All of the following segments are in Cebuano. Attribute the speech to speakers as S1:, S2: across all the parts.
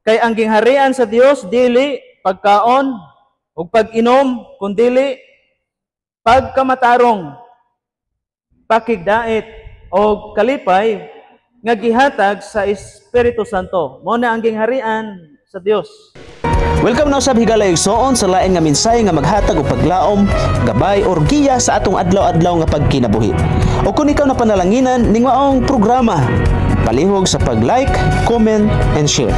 S1: Kay ang gingharian sa Dios dili pagkaon ug pag-inom, kundili pagkamatarong, pakigdait o kalipay nga gihatag sa Espiritu Santo. Mao na ang gingharian sa Dios.
S2: Welcome na usab, higala igsoon, sa lain nga mensahe nga maghatag og paglaom, gabay or giya sa atong adlaw-adlaw nga pagkinabuhi. O kung ikaw na panalanginan ning maong programa, palihog sa pag-like, comment and share.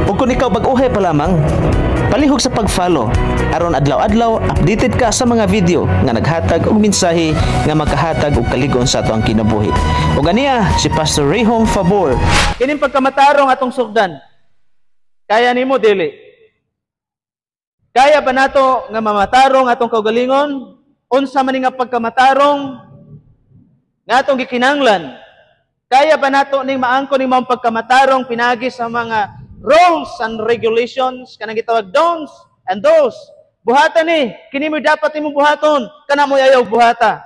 S2: O kung ikaw bag-ohay pa lamang, palihog sa pag-follow aron adlaw-adlaw updated ka sa mga video nga naghatag og mensahe nga makahatag og kalig-on sa atoang kinabuhi. Ug aniya si Pastor Rayhom Favor.
S1: Kining pagkamatarong atong sugdan. Kaya nimo, dili? Kaya ba nato nga mamatarong atong kaugalingon? Unsa man ni nga pagkamatarong nga atong gikinanglan? Kaya ba nato ning maangkon ning maong pagkamatarong pinagi sa mga rules and regulations, kanang gitawag don'ts and do's? Buhata ni, kini mo dapat nimo buhaton, kana mo ayaw buhata.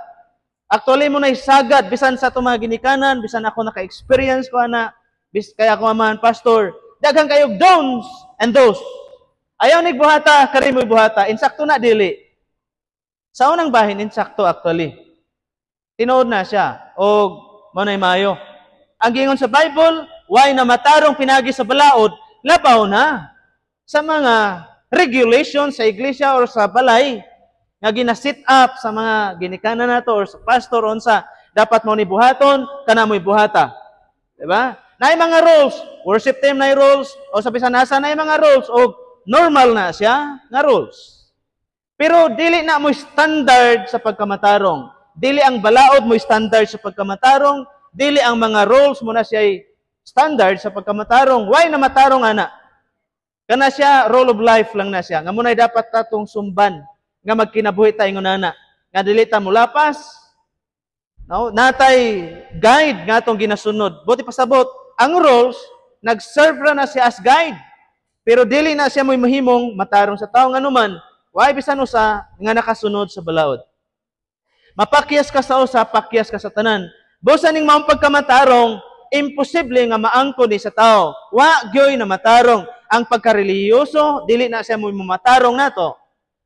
S1: Actually, mao na sagad bisan sa atong mga ginikanan, bisan ako naka-experience ko ana, bis kaya ako man pastor, daghan kayo don'ts and do's. Ayaw ni buhata, kari mo buhata, insakto na, dili? Sa unang bahin, insakto actually. Tinuod na siya og mao nay maayo. Ang giingon sa Bible, way na matarong pinagi sa balaod, labaw na sa mga regulation sa iglesia or sa balay nga gina-set up sa mga ginikanan nato or sa pastor, unsa dapat mo ni buhaton, kana mo buhata. Diba? Naay mga rules, worship team naay rules, o sa bisan asa naay mga rules o normal na siya nga rules. Pero dili na mo standard sa pagkamatarong. Dili ang balaod mo standard sa pagkamatarong, dili ang mga rules mo na siya standard sa pagkamatarong. Way na matarong ana? Kana siya rule of life lang na siya. Nga muna'y dapat tatong sumban nga magkinabuhi ta ingon ana. Nga dili ta mulapas. No, natay guide nga atong ginasunod. Buot pasabot, ang rules nag-serve ra na siya as guide. Pero dili na siya mo'y mahimong matarong sa tao, nganuman way bisan usa nga nakasunod sa balaod. Mapakyas ka sa usa, pakyas ka sa tanan. Busa ning maong pagkamatarong, imposible nga maangkon ni sa tao. Wa gyoy na matarong. Ang pagkarelihiyoso, dili na siya mo'y mamatarong nato.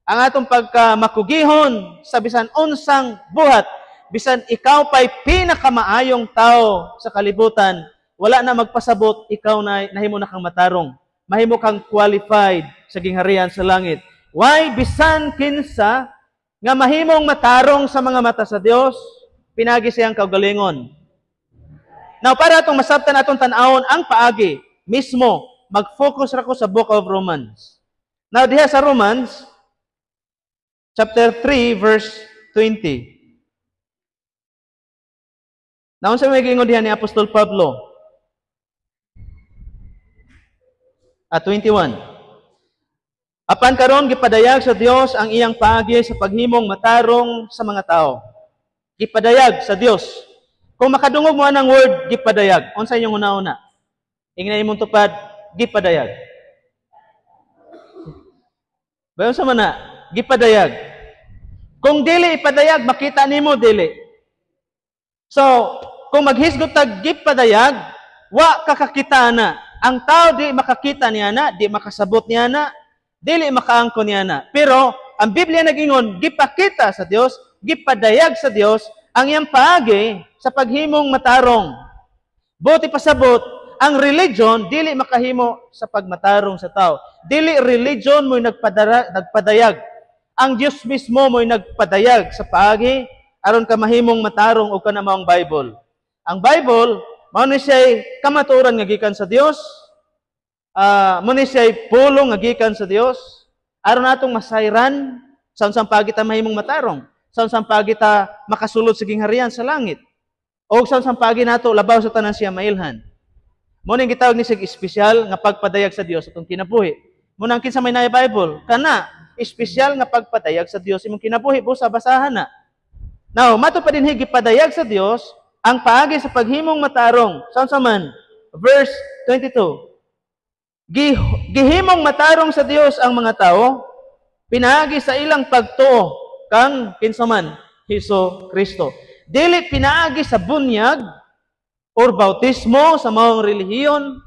S1: Ang atong pagkamakugihon sa bisan unsang buhat, bisan ikaw pa'y pinakamaayong tao sa kalibutan, wala na magpasabot ikaw na nahimo na kang matarong. Mahimo kang qualified sa gingharian sa langit. Way bisan kinsa nga mahimong matarong sa mga mata sa Dios pinagi siyang kaugalingon. Now, para atong masabtan, atong tan-awon ang paagi mismo, mag-focus ra ko sa Book of Romans. Now, diha sa Romans chapter 3 verse 20. Now, unsa may giingon diha ni Apostol Pablo? At 21. Apan karon gipadayag sa Dios ang iyang paagi sa paghimong matarong sa mga tao. Gipadayag sa Dios. Kung makadungog mo anang word "gipadayag," unsa inyong una-una? Ingnan imong tupad, "Gipadayag." Bayon sa mana, gipadayag. Kung dili ipadayag, makita nimo, dili? So, kung maghisgot tag gipadayag, wa kakakita na. Ang tao di makakita niya na, di makasabot niya na, dili makaangko niya na. Pero ang Biblia nagingon, gipakita sa Dios, gipadayag sa Dios ang iyang paagi sa paghimong matarong. Buot pasabot, ang religion dili makahimo sa pagmatarong sa tao. Dili religion mo'y nagpadayag. Ang Dios mismo mo'y nagpadayag sa paagi aron ka mahimong matarong o kana mao ang Bible. Ang Bible mao ni siya'y kamatuoran nga gikan sa Dios. Mao ni siya'y pulong nga gikan sa Dios aron atong masayran sa unsang paagi ta mahimong matarong, sa unsang paagi ta makasulod sa gingharian sa langit, o sa unsang paagi nato labaw sa tanan siya mailhan. Mao ning gitawag ni sig espesyal nga pagpadayag sa Dios atong kinabuhi. Mao nang kinsa may naay Bible, kana espesyal nga pagpadayag sa Dios imong kinabuhi, busa basahan na. Now, mato pa din gipadayag sa Dios ang paagi sa paghimong matarong. Sa unsa man? Verse 22. Gihimong matarong sa Dios ang mga tao pinaagi sa ilang pagtuo kang kinsa man? Hesus Kristo. Dili pinaagi sa bunyag or bautismo sa maong relihiyon.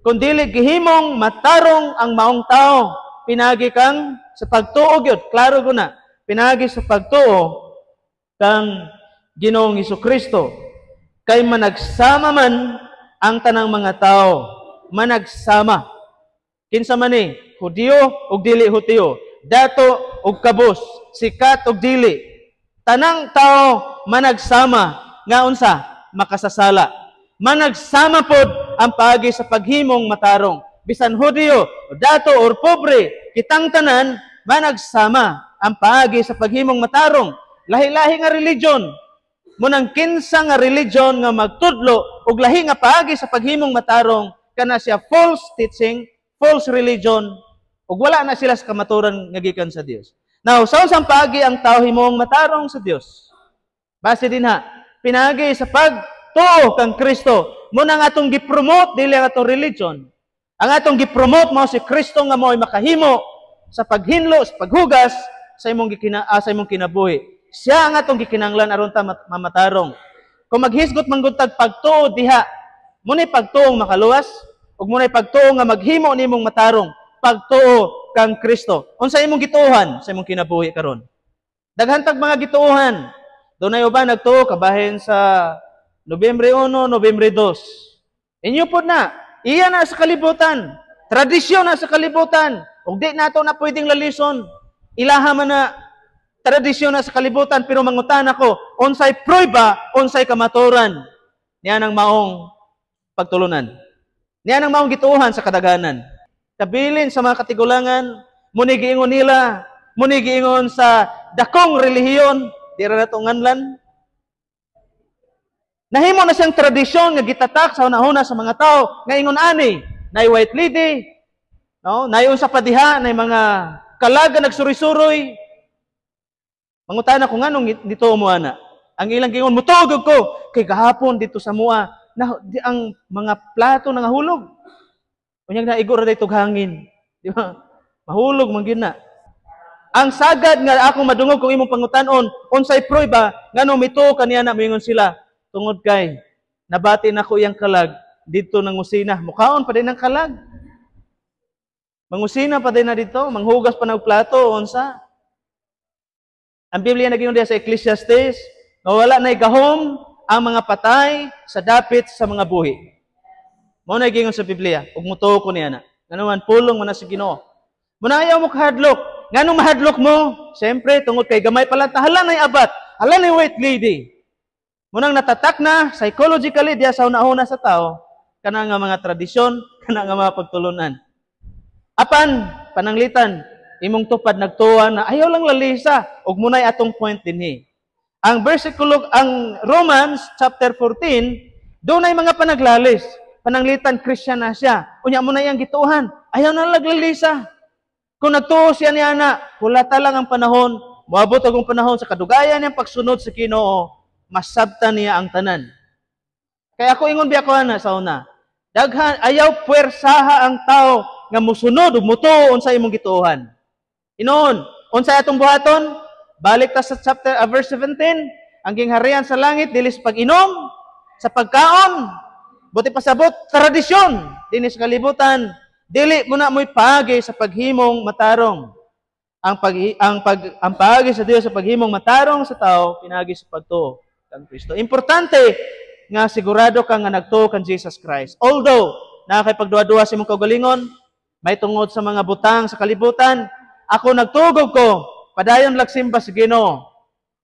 S1: Kung dili gihimong matarong ang maong tao pinagi kang sa pagtuo gyud, klaro guna, pinagi sa pagtuo kang Ginoong Kristo. Kay managsama man ang tanang mga tao, managsama. Kinsa man ni, Hudiyo ug dili Hudiyo, dato ug kabus, sikat ug dili. Tanang tao managsama nga unsa makasasala. Managsama pod ang paagi sa paghimong matarong. Bisan Hudiyo, dato or pobre, kitang tanan managsama ang paagi sa paghimong matarong. Lahi-lahi nga religion. Munang kinsa nga religion nga magtudlo og lahi nga paagi sa paghimong matarong, kana siya false teaching, false religion, ug wala na sila sa kamaturan nga gikan sa Dios. Now, sa unsang paagi ang tao himong matarong sa Dios? Base din ha, pinagi sa pagtuo kang Kristo. Muna nga atong gi-promote dili ang atong religion. Ang atong gi-promote mao si Kristo nga mo'y makahimo sa paghinlo, sa paghugas sa imong kinabuhi. Siya ang atong gikinahanglan aron ta mamatarong. Kung maghisgot man gud tag pagtuo diha, muna'y pagtuong makaluwas ug muna'y pagtuo nga maghimo nimong matarong, pagtuo kang Kristo. Unsa imong gituohan sa imong kinabuhi karon? Daghan tag mga gituohan. Dunay uban nagtuo kabahin sa Nobyembre 1, Nobyembre 2. Inyo pod na, iya na sa kalibutan. Tradisyon na sa kalibutan. Ug di nato na pwedeng lalison. Ilaha man na, tradisyon na sa kalibutan, pero mangutan ako, unsay prueba, unsay kamaturan niya nang maong pagtulunan? Niya nang maong gituohan sa kadaghanan. Kabilin sa mga katigulangan, muni giingon nila, muni giingon sa dakong relihiyon, di ra nato nganlan. Nahimo na siyang tradisyon nga gitatak sa hunahuna sa mga tao nga ingon ani, nay white lady, no, nay unsa pa diha, nay mga kalaga nagsuroy-suroy. Mangutana ko nganong dito mo ana. Ang ilang giingon, mutuo ko kay gahapon dito sa mua na di, ang mga plato nangahulog. Unyag na igo ra daytog hangin, di ba? Mahulog man gyud na. Ang sagad nga akong madungog kung imong pangutanon, unsay prueba nganong mituo kaniya na, moingon sila, tungod kay nabati nako iyang kalag didto nangusina, mukaon pa din ang kalag. Mangusina pa din na dito, manghugas pa ng plato, unsa. Ang Biblia nagingon diya sa Ecclesiastes, nga wala na'y gahom ang mga patay sa dapit sa mga buhi. Mao na gingon sa Biblia, ug mutuo ko niya na. Ngano man, pulong man na sa Ginoo. Muna ayaw mo kahadlok. Nganong mahadlok mo? Siyempre, tungod kay gamay pala, hala na'y abat, hala na'y white lady. Munang natatak na psychologically diya sa una-una sa tao, kana nga mga tradisyon, kana nga mga pagtulunan. Apan, pananglitan, imong tupad nagtuwa na ayaw lang lalisa, ug munay atong point dinhi. Ang versikulo, ang Romans chapter 14, dunay mga panaglalis. Pananglitan, Christian na siya. Unya mo na iyang gituohan. Ayaw na laglalisa. Kung nagtuo siya niya na, hulata lang ang panahon, moabot agong panahon sa kadugayan niyang pagsunod sa Ginoo, masabta niya ang tanan. Kaya ako ingon biya ko ana sa una. Daghan ayaw puwersaha ang tao nga musunod ug mutuo unsa imong gituohan. Inoon, unsa atong buhaton? Balik ta sa chapter verse 17, ang gingharian sa langit dili sa pag-inom, sa pagkaon, buti pasabot tradisyon dinhi sa kalibutan, dili mo na mo'y paagi sa paghimong matarong. Ang paagi sa Dios sa paghimong matarong sa tao pinagi sa pagtuo kang Kristo. Importante nga sigurado ka nga nagtuo kan Jesus Christ. Although naa kay pagduha-duha sa imong kaugalingon, may tungod sa mga butang sa kalibutan, ako nagtugog ko, padayon lagsimba sa Ginoo.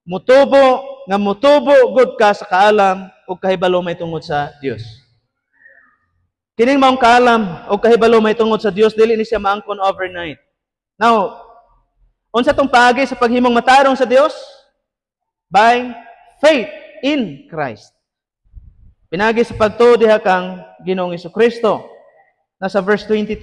S1: Mutubo nga mutubo gud ka sa kaalam ug kahibalo may tungod sa Dios. Kining maong kaalam ug kahibalo may tungod sa Dios dili ni siya maangkon overnight. Now, unsa tong paagi sa paghimong matarong sa Dios? By faith in Christ. Pinagi sa pagtuo diha kang Ginoong Kristo. Nasa verse 22.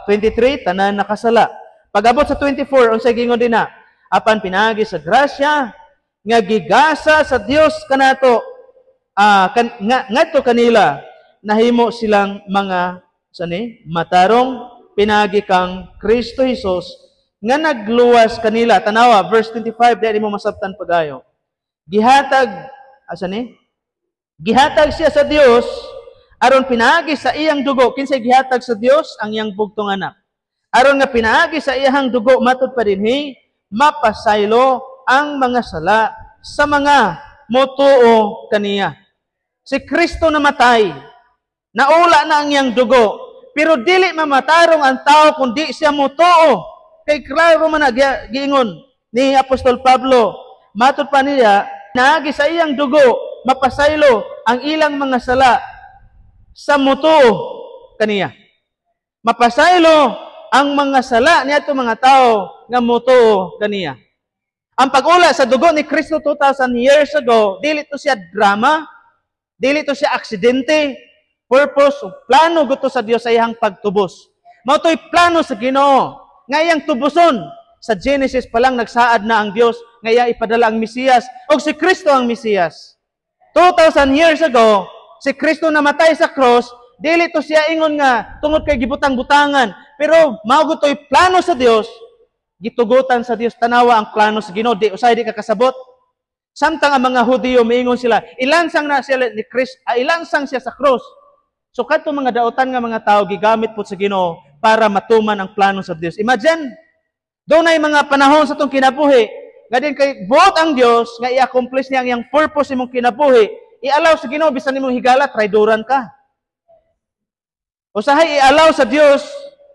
S1: 23, tanan nakasala. Pag-abot sa 24, unsay gingon din na? Apan pinagi sa grasya nga gigasa sa Dios kanato ngadto kanila, nahimo silang mga sani matarong pinagi kang Kristo Jesus nga nagluwas kanila. Tanawa verse 25, di mo masabtan pagayo. Gihatag asa ni? Gihatag siya sa Dios Aron pinaagi sa iyang dugo, kinsay gihatag sa Dios? Ang iyang bugtong anak. Aron nga pinaagi sa iyang dugo, matud pa dinhi, mapasaylo ang mga sala sa mga motuo kaniya. Si Kristo namatay, naula na ang iyang dugo, pero dili mamatarong ang tao kung di siya motuo. Kay klaro man na giingon ni Apostol Pablo, matud pa niya, naagi sa iyang dugo, mapasaylo ang ilang mga sala sa motuo kaniya. Mapasaylo ang mga sala niadto mga tao nga motuo kaniya. Ang pag-ula sa dugo ni Kristo 2,000 years ago, dili to siya drama, dili to siya aksidente, purpose o plano gusto sa Dios sa iyang pagtubos. Mao to'y plano sa Ginoo nga iyang tubuson. Sa Genesis pa lang, nagsaad na ang Dios nga iya ipadala ang Mesiyas og si Kristo ang Mesiyas. 2,000 years ago, si Kristo namatay sa cross, dili to siya ingon nga tungod kay gibutang-butangan, pero mao to'y plano sa Dios, gitugutan sa Dios. Tanawa ang plano sa Ginoo, di usay di ka kasabot. Samtang ang mga Hudiyo miingon sila, ilansang na siya ni Kristo, ilansang siya sa cross. So kadto mga daotan nga mga tao, gigamit po sa Ginoo para matuman ang plano sa Dios. Imagine, dunay mga panahon sa atong kinabuhi nga din kay buot ang Dios nga i-accomplish niya ang iyang purpose imong kinabuhi, i-allow sa Ginoo bisan imong higala traidoran ka. Usahay i-allow sa Dios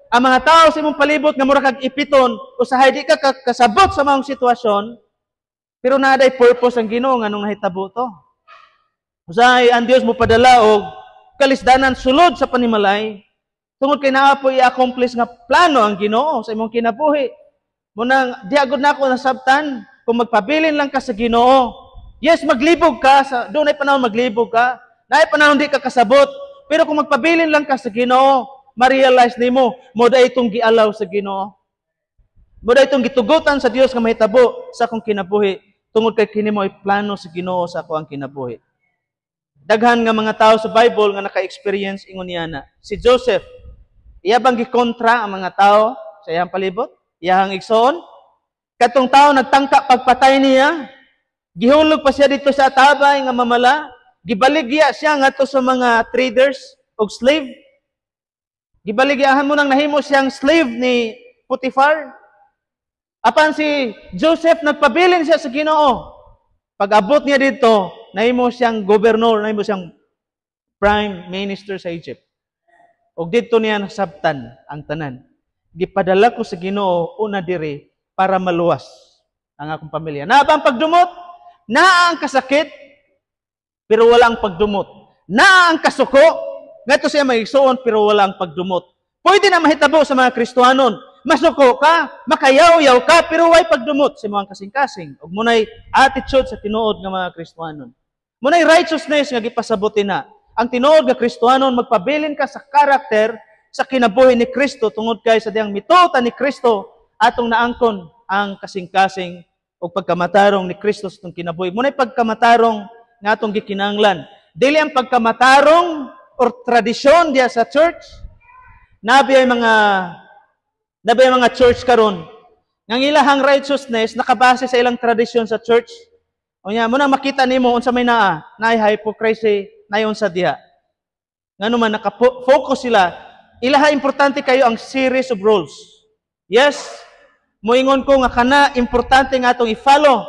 S1: ang mga tao sa imong palibot nga mura kag ipiton, usahay di ka kasabot sa maong sitwasyon, pero naa day purpose ang Ginoo nganong nahitabo to. Usahay ang Dios mo padala og kalisdanan sulod sa panimalay tungod kay naa po i-accomplish nga plano ang Ginoo sa imong kinabuhi. Munang di agud nako nasabtan kung magpabilin lang ka sa Ginoo. Yes, maglibog ka sa dunay panahon maglibog ka. Naay panahon di ka kasabot, pero kung magpabilin lang ka sa Ginoo, ma-realize nimo mao day itong gialaw sa Ginoo. Mao day itong gitugutan sa Dios nga mahitabo sa akong kinabuhi tungod kay kini mo ay plano sa Ginoo sa ako ang kinabuhi. Daghan nga mga tao sa Bible nga naka-experience ingon niya na. Si Joseph, iya bang gikontra ang mga tao sa iyang palibot? Iyang igsoon? Katong tao nagtangka pagpatay niya, gihulog pa siya dito sa atabay nga mamala, gibaligya siya ngadto sa mga traders og slave. Gibaligyahan mo nang nahimo siyang slave ni Potiphar. Apan si Joseph, nagpabilin siya sa Ginoo. Pag-abot niya dito, nahimo siyang gobernador, nahimo siyang prime minister sa Egypt. Og dito niya nasabtan ang tanan. Gipadala ko sa Ginoo una diri para maluwas ang akong pamilya. Naa ba ang pagdumot? Naa ang kasakit, pero wala ang pagdumot. Naa ang kasuko, ngadto siya maigsuon, pero wala ang pagdumot. Pwede na mahitabo sa mga Kristohanon. Masuko ka, makayaw-yaw ka, pero way pagdumot sa mga kasing-kasing. Ug munay attitude sa tinuod nga mga Kristohanon. Munay righteousness nga gipasabuti na. Ang tinuod nga Kristohanon, magpabilin ka sa karakter sa kinabuhi ni Kristo tungod kay sa diyang mituo ni Kristo atong naangkon ang kasing-kasing o pagkamatarong ni Kristo sa atong kinabuhi. Munay pagkamatarong nga atong gikinahanglan. Dili ang pagkamatarong or tradisyon diya sa church. Nabi ay mga church karon nga ilahang righteousness nakabase sa ilang tradisyon sa church. Unya mo nang makita nimo unsa may naa, naay hypocrisy, naay unsa diha. Ngano man naka-focus sila, ilaha importante kayo ang series of rules. Yes, moingon ko nga kana importante nga atong i-follow,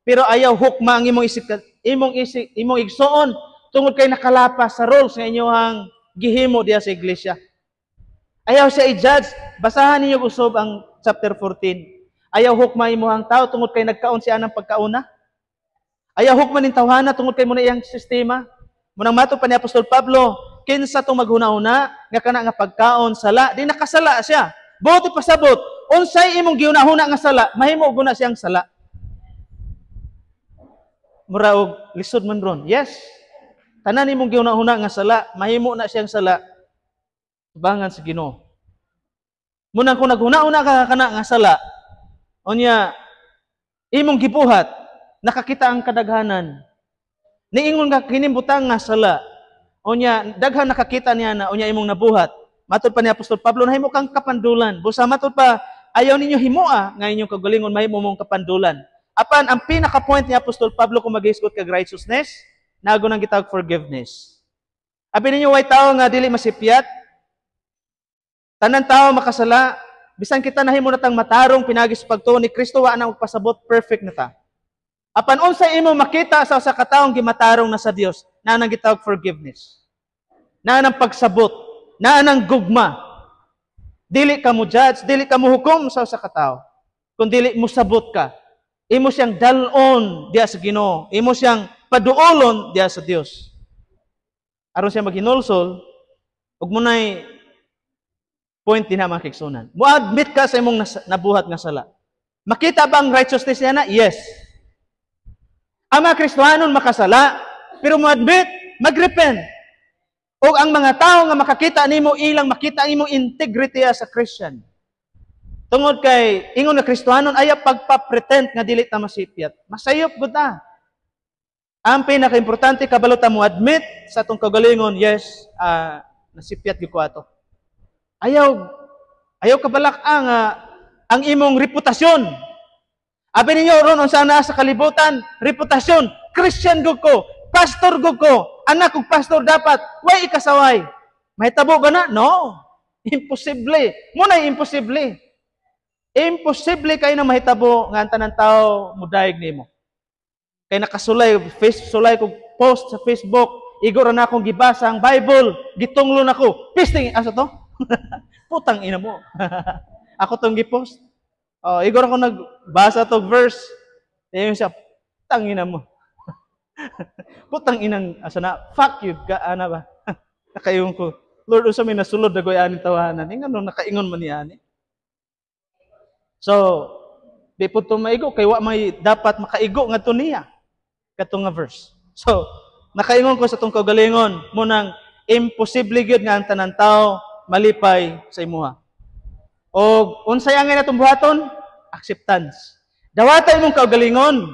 S1: pero ayaw hukma ang imong isip, imong igsuon tungod kay nakalapas sa rules nga inyohang gihimo diha sa iglesia. Ayaw siya i-judge. Basahan ninyo usob ang chapter 14. Ayaw hukma imuhang tao tungod kay nagkaon siya ng pagkauna. Ayaw hukma ning tawhana tungod kay muna iyang sistema. Munang mato pa ni Apostol Pablo, kinsa tong maghuna-huna nga kana nga pagkaon sala, di nakasala siya. Buot pasabot, unsay imong gihuna-huna nga sala, mahimo guna siyang sala. Mura og lisod man ron. Yes. Tanan imong gihuna-huna nga sala, mahimo na siyang sala. Tubangan sa Ginoo. Munang kung naghuna-huna ka kana nga sala, unya imong gibuhat, nakakita ang kadaghanan. Niingon ka kining butang nga sala. Unya daghan nakakita niya na unya imong nabuhat. Matod pa ni Apostol Pablo, nahimo kang kapandulan. Busa matod pa, ayaw ninyo himoa nga inyong kagalingon mahimo mong kapandulan. Apan ang pinaka point ni Apostol Pablo kung maghisgot kag righteousness, nago nang gitawag forgiveness. Abi ninyo, way tao nga dili masipyat. Tanan tao makasala. Bisan kita nahimo na tang matarong pinagi sa pagtuo ni Kristo, wa na magpasabot perfect na ta. Apan unsa imo makita sa usa ka taong gimatarong na sa Dios, naa nang gitawag forgiveness. Naa nang pagsabot, naa nang gugma. Dili ka mo judge, dili ka mo hukom sa usa ka tawo. Kung dili mo sabot ka, imo siyang dalon diya sa Ginoo, imo siyang paduolon diya sa Dios. Aron siya maghinulsol, ug mo nay point din mga kaigsuonan. Mo admit ka sa imong nabuhat nga sala. Makita ba ang righteousness niya na? Yes. Ang mga Kristohanon makasala, pero mo admit, magrepent. O ang mga tao nga makakita nimo, ilang makita ang imong integrity as a Christian. Tungod kay ingon nga Kristohanon, ayaw pagpa-pretend nga dili ta masipyat. Masayop gud ta. Ang pinaka-importante, kabalo ta mo admit sa atong kaugalingon, "Yes, nasipyat gyud ko ato." Ayaw kabalak ang imong reputasyon. Abi ninyo ron, unsa na sa kalibutan, reputasyon, Christian gud ko, pastor gud ko, anak kog pastor, dapat way ikasaway. Mahitabo ba na? No. Imposible. Muna imposible. Imposible kay na mahitabo nga ang tanan tao mudayeg nimo. Kay nakasulay face, sulay kog post sa Facebook, igo ra na akong gibasa ang Bible, gitunglo nako. Pisting asa to? Putang ina mo. Ako tong gipost. Oh, igo ra ko nagbasa tog verse. Ingon siya, "Tangina mo. Putang inang asa na, fuck you ka ana ba?" Nakaingon ko, "Lord, unsa may nasulod dagoy ani tawanan?" Ingano nakaingon man niya ani. So, di po to maigo kay wa may dapat makaigo ngadto niya kato nga verse. So, nakaingon ko sa tong kaugalingon, munang imposible gyud nga ang tanan tao malipay sa imuha. O unsay angay natong buhaton? Acceptance. Dawata imong kaugalingon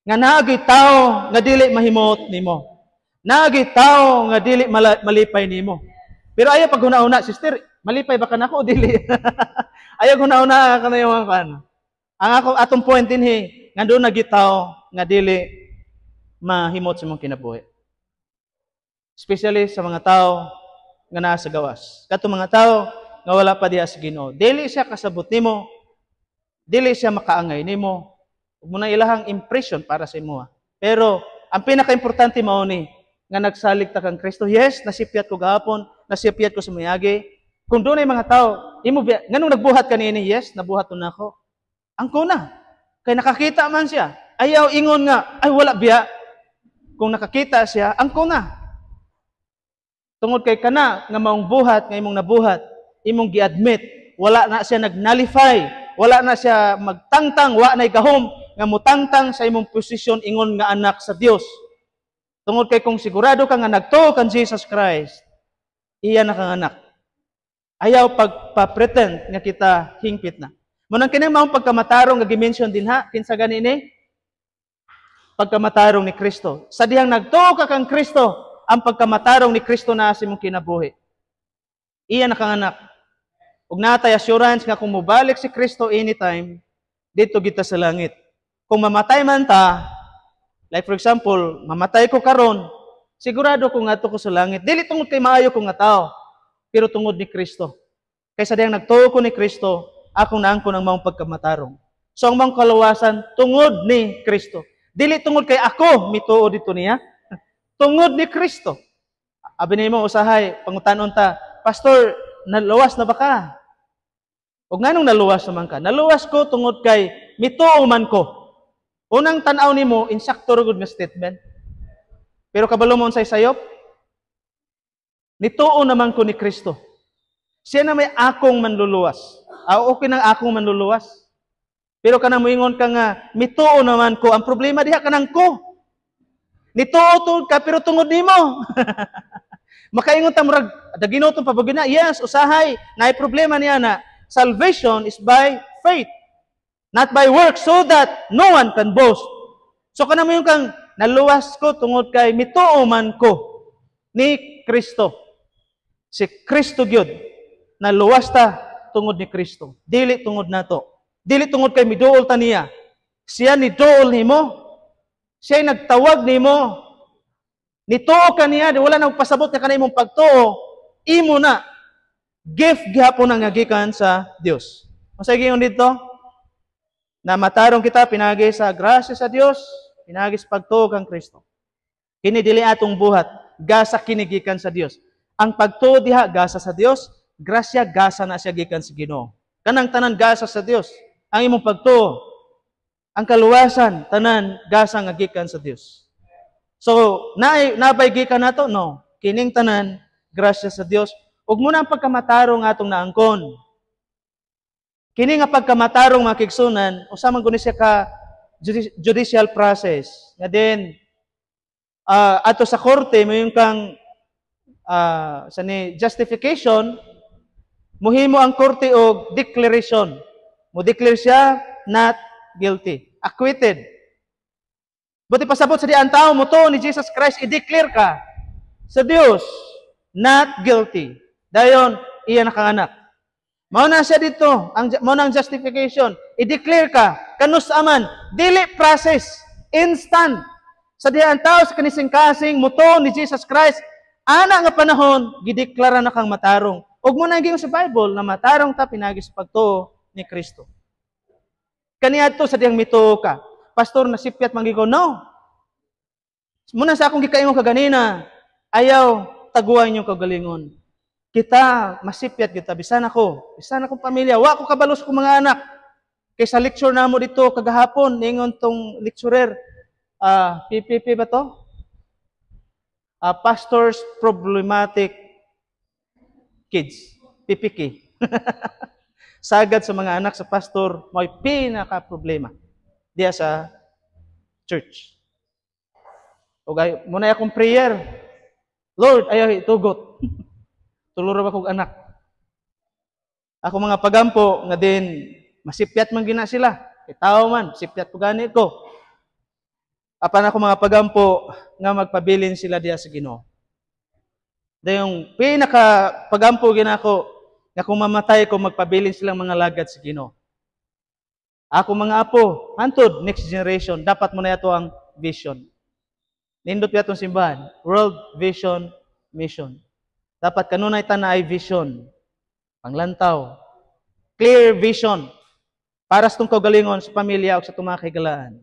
S1: nga naagay tao nga dili mahimot nimo. Naagay tao nga dili malipay nimo. Pero ayaw pag huna-huna, "Sister, malipay ba ka nako o dili?" Ayaw huna-huna ka na yung mga kan. Ang ako atong point dinhi nga doon nagitaw nga dili mahimot sa imong kinabuhi. Especially sa mga tao nga naa sa gawas. Kato mga tao nga wala pa diha sa Ginoo. Dili siya kasabot nimo, dili siya makaangay nimo. Ug mo na ilahang impression para sa imoha. Pero ang pinaka-importante mao ni nga nagsalig ta kang Kristo. Yes, nasipyat ko gahapon, nasipyat ko sa mayagi. Kung doon ay mga tao, imo biya, nganong nagbuhat ka niini? "Yes, nabuhat na ako." Ang kuna. Kay nakakita man siya. Ayaw ingon nga, "Ay, wala biya." Kung nakakita siya, ang kuna. Tungod kay kana nga maong buhat nga imong nabuhat, imong gi-admit, wala na siya nag-nullify, wala na siya magtangtang, wa na'y gahom nga mutangtang sa imong posisyon ingon nga anak sa Dios. Tungod kay kung sigurado ka nga nagtuo kan Jesus Christ, iya na kang anak. Ayaw pagpa-pretend nga kita hingpit na. Munang kini maong pagkamatarong nga gi-mention din ha, kinsa gani ni? Pagkamatarong ni Kristo. Sa dihang nagtuo ka kang Kristo, ang pagkamatarong ni Kristo na sa imong kinabuhi. Iya na kang anak. Ug natay assurance nga kung mobalik si Kristo anytime, dito kita sa langit. Kung mamatay man ta, like for example, mamatay ko karon, sigurado ko ngadto ko sa langit. Dili tungod kay maayo ko nga tao, pero tungod ni Kristo. Kaysa dihang nagtuo ko ni Kristo, akong naangkon ang maong pagkamatarong. So ang maong kaluwasan tungod ni Kristo. Dili tungod kay ako mituo dito niya. Tungod ni Kristo. Abi nimo usahay, pangutanon ta, "Pastor, naluwas na ba ka?" Ug nganong naluwas naman ka? "Naluwas ko tungod kay mituo man ko." Unang tan-aw nimo, insakto ra gud nga statement. Pero kabalo mo unsay sayop? Nituo naman ko ni Kristo. Siya na may akong manluluwas. Ah, okay nang akong manluluwas. Pero kanang moingon ka nga, "Mituo naman ko," ang problema diha kanang ko. Nituo tungod ka, pero tungod nimo. Makaingon ta murag da Ginoo tong pabagyo na. Yes, usahay, naay problema niya na salvation is by faith, not by works, so that no one can boast. So kana mo yung kang naluwas ko tungod kay mituo man ko ni Kristo. Si Kristo gyud, naluwas ta tungod ni Kristo. Dili tungod nato. Dili tungod kay miduol ta niya. Siya ni duol nimo. Siya nagtawag nimo. Nituo ka niya, di wala na pasabot nga kanay imong pagtuo, imo na. Gift gihapon ang gikan sa Dios. Unsa giingon dito? Na matarong kita pinagi sa grasya sa Dios, pinagi sa pagtuo kang Kristo. Kini dili atong buhat, gasa kini gikan sa Dios. Ang pagtuo diha gasa sa Dios, grasya gasa na siya gikan sa Ginoo. Kanang tanan gasa sa Dios. Ang imong pagtuo, ang kaluwasan, tanan gasa nga gikan sa Dios. So, nabay gikan nato? No. Kining tanan grasya sa Dios. Ug muna ang pagkamatarong atong naangkon. Kini nga pagkamatarong, mga kigsunan, usa man guni siya ka judicial process. Nga din ato sa korte mo yung kang sa ni justification, muhimo ang korte og declaration. Mo declare siya not guilty, acquitted. Buti pasabot sa di ang tao mo to ni Jesus Christ, i-declare ka sa Dios not guilty. Dayon iya nakanganak. Mao na siya dito, ang mao na ang justification. I-declare ka kanus aman, dili process, instant. Sa diha ang tao sa kanising-kasing muto ni Jesus Christ, ana nga panahon gideklara na kang matarong. Ug mo na sa Bible na matarong ta pinagi sa pagtuo ni Kristo. Kaniadto sa diyang mituo ka. Pastor, nasipyat man ko. No. Muna sa akong gikaingon kaganina, ayaw taguan inyong kaugalingon. Kita, masipyat kita, bisan ako, bisan akong pamilya, wa ko kabalos ko mga anak. Kay sa lecture namo dito kagahapon, ningon tong lecturer, PPP ba to? Pastors Problematic Kids, PPK. Sagad sa mga anak sa pastor, may pinaka problema diya sa church. Okay, muna akong prayer. Lord, ayaw itugot. Tuluro ba kog anak? Ako mga pagampo nga din masipyat man gina sila. Itaw man, sipyat po gani ko. Apan ako mga pagampo nga magpabilin sila diya sa Ginoo. Dayong pinaka pagampo ginako nga kung mamatay ko, magpabilin silang mga lagad sa Ginoo. Ako mga apo, hantod next generation, dapat mo na yato ang vision. Nindot yatong simbahan, World Vision Mission. Dapat kanunay ta na ay vision. Panglantaw. Clear vision. Para sa itong kaugalingon, sa pamilya o sa itong mga kahigalaan.